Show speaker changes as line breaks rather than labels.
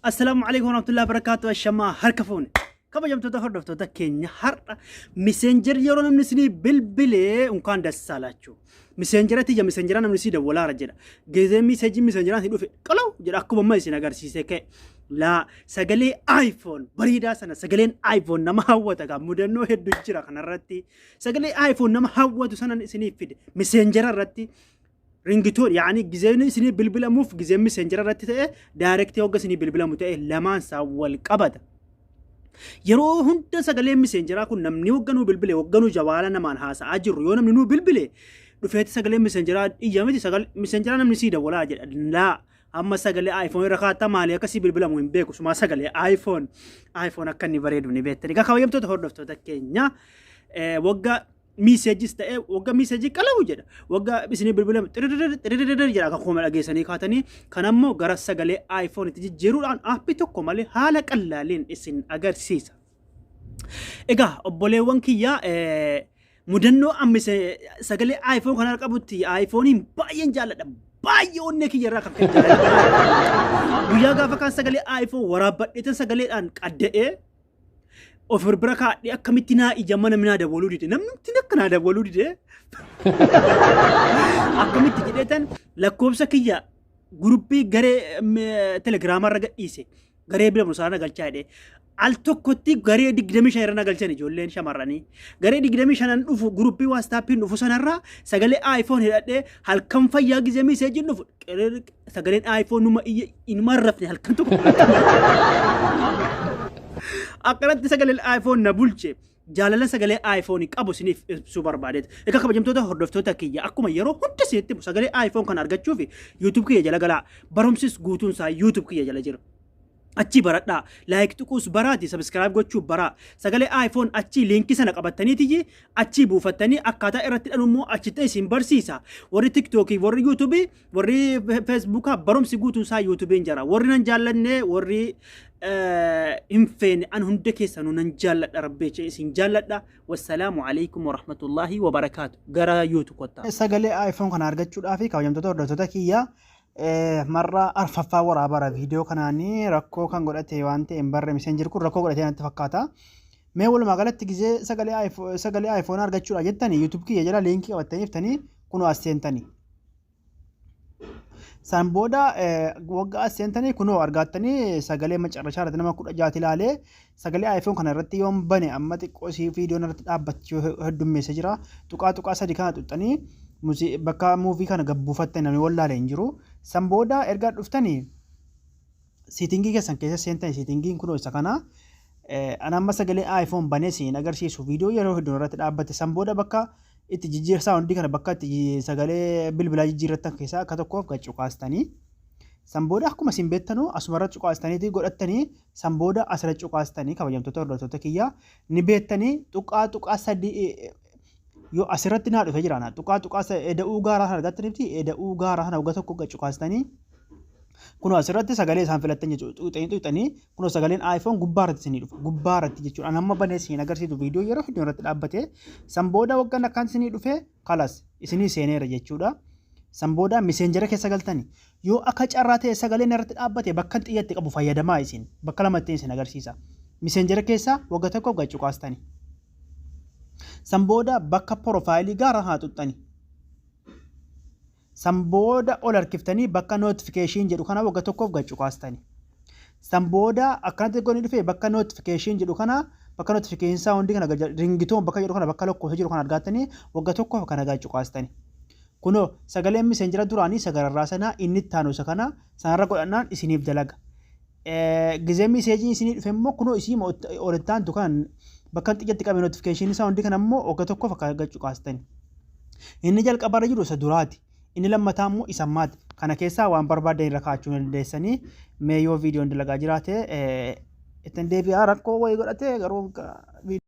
Assalaamu alaikum warahmatullahi wabarakatuh. Ashamaa harka fuune. Kabajamtoota hordoftoota keenya, har'a Messenger yeroo namni isinii bilbilee unkaan dassaa laachuu. Messengera tiyya messengera namni sii dawwalaara jedha. Gezee message messengeraan si dhufe qalaw jedha, akkuma amma isin agarsiisee ka'e. Laa, sagalee iPhone bareedaa sana, sagaleen iPhone nama hawwata gaa, mudannoo hedduu jira kanarratti. Sagalee iPhone nama hawwatu sanan isiniif fide, messengera irratti ringtone, yaani gizeen isinii bilbilamuuf gizeen messengera irratti ta'e, direct hogga isinii bilbilamu ta'e, lamaan isaa wal qabata. Yeroo hunda sagaleen messengeraa kun namni hogganuu bilbile, hogganuu jawaala namaan haasa'aa jirru, yoo namni nuu bilbile dhufeetti sagaleen messengeraa iyya miti, sagalee messengeraa namni sii dawwalaa jedha. Laa, amma sagalee iPhone irra kaa'atta, maali akkasii bilbilamu hin beeku, sumaa sagalee iPhone akka inni bareedu ni beektani. Egaa kabajamtoota hordoftoota keenya, waggaa messageis ta'ee, waggaa message qalawu jedha, waggaa isinii bilbilamu xiririr xiririr jedha, akka kuma dhageessanii kaatanii. Kan ammoo gara sagalee iPhone itti jijjiiruudhaan aappii tokko malee haala qallaaliin isin agarsiisa. Egaa obboleewwan kiyyaa, mudannoo amma sagalee iPhone kana qabutti iPhonein baay'een jaalladha. Baay'ee onnee kiyya irraa kan ka'e jaalladha. Guyyaa gaafa kaan sagalee iPhone waraabbadheetan sagaleedhaan qadda'ee of bira kaadhee akkamitti naa ija mana naa dawwaluu dide, namni akka naa dawwaluu dide akkamitti jedheetan lakkoofsa kiyya guruppii garee telegiraamarra gadhiise, garee bira musaana galchaa jedhee. Al tokkotti garee 25 irra nagalchan ijoolleen shamarranii. Garee 25n dhufu, guruppii WhatsAppiin dhufu sanarraa sagalee iPhone hidhadhee halkan fayyaa gizee messageiin dhufu sagaleen iPhone numa iyya, inuma rafne halkan tokko. Akkanatti sagaleen iPhone na bulche. Jaalala sagalee iPhone qabu isiniif ibsuu barbaadeet. Egaa kabajamtoota hordoftoota kiyya, akkuma yeroo hunda isinitti himu, sagalee iPhone kana argachuuf YouTube kiyya jala galaa. Barumsis guutuun isaa YouTube kiyya jala jira. Achii baradhaa. Like tuquus baraati, subscribe gochuu baraa. Sagalee iPhone achii liinkii sana qabattaniitiyyi achii buufattanii akkaataa irratti hidhan immoo achitti isin barsiisa. Warri TikTokii, warri YouTubeii, warri Facebookaa, barumsi guutuun isaa YouTubeiin jira. Warri nan jaallanne, warri hin feene, an hunda keessanuu nan jaalladha, rabbeecha isin jaalladha. Wassalaamu alaikum warahmatullaahi wabarakaatu. Gara YouTube kottaa.
Sagalee iPhone kana argachuudhaaf, kabajamtoota hordoftoota kiyya, marra arfaffaa waraabara viidiyoo kanaanii rakkoo kan godhate waan ta'e hin barre, Messenger kun rakkoo godhatee natti fakkaata. Mee walumaa galatti gizee sagalee iPhone argachuudha jettanii YouTube kiyya jala liinkii qabattanii iftanii kunoo as seentanii. San booda waggaa as seentanii kunoo argattanii sagalee macarrashaa irratti nama 16 ilaalee sagalee iPhone kana irratti yoon bane, amma xiqqoo isii viidiyoon irratti dhaabbachuu heddummeessee jira. Tuqaa tuqaa sadi kana tuqxanii bakka movie kana gabbuufattan namni wallaale hin jiru. San booda erga dhuftanii settingii keessan keessa seentan, settingiin kunoo isa kana. An amma sagalee iPhone banee siin agarsiisu, viidiyoo yeroo hedduu irratti dhaabbate. San booda bakka itti jijjiirsaa hundi kana, bakka itti sagalee bilbilaa jijjiirrattan keessaa akka tokkoof gad cuqaastanii. San booda akkuma isin beektanu asumarra cuqaastaniitii godhattanii, san booda asirra cuqaastanii, kabajamtoota hordoftoota kiyyaa, ni beektanii, tuqaa tuqaa sadii yoo asirratti naa dhufe jira, tuqaa tuqaa eda'uu gaaraa sana argattaniifti, eda'uu gaaraa sana waggaa tokko gad cuqaastanii kunoo asirratti sagalee isaan filattan jechuudha. Xuuxanii xuuxanii kunoo sagaleen iPhone gubbaa irratti isinii dhufa. Gubbaa irratti jechuudha. An amma banee isin agarsiisu, viidiyoo yeroo hedduu irratti dhaabbate. San booda waggaan akkaan isinii dhufe kalas isinii seeneera jechuudha. San booda Messengera keessa galtanii yoo akka carraa ta'e sagaleen irratti dhaabbate, bakka xiyyatti qabu fayyadamaa, isin bakka lamatti isin agarsiisa. Messengera keessa wagga tokko gad cuqaastanii. San booda bakka profileii gaara haa xuxxani. San booda ol harkiftanii bakka notification jedhu kana wagga tokkoof gad cuqaastani. San booda akkanatti godhanii dhufee bakka notification jedhu kana, bakka notification sound kana, ringtone bakka jedhu kana, bakka lakkoofsa jiru kana argattanii wagga tokkoof kana gad cuqaastani. Kunoo sagaleen Messengera duraanii sagararraa sana inni itti aanu isa kana sanarra godhannaan isiniif dalaga. Gizee messageiin isinii dhufe immoo kunoo isii olitti aantu kan bakka xiyyatti qabe notification sound kana immoo wagga tokkoof akka gad cuqaastani. Inni jalqabarra jiru isa duraati. Inni lammataa immoo isa ammaati. Kana keessaa waan barbaadan irra kaa'achuu ni dandeessanii. Mee yoo viidiyoon dalagaa jiraate ittiin deebi'aa, rakkoo wayii godhate garuu.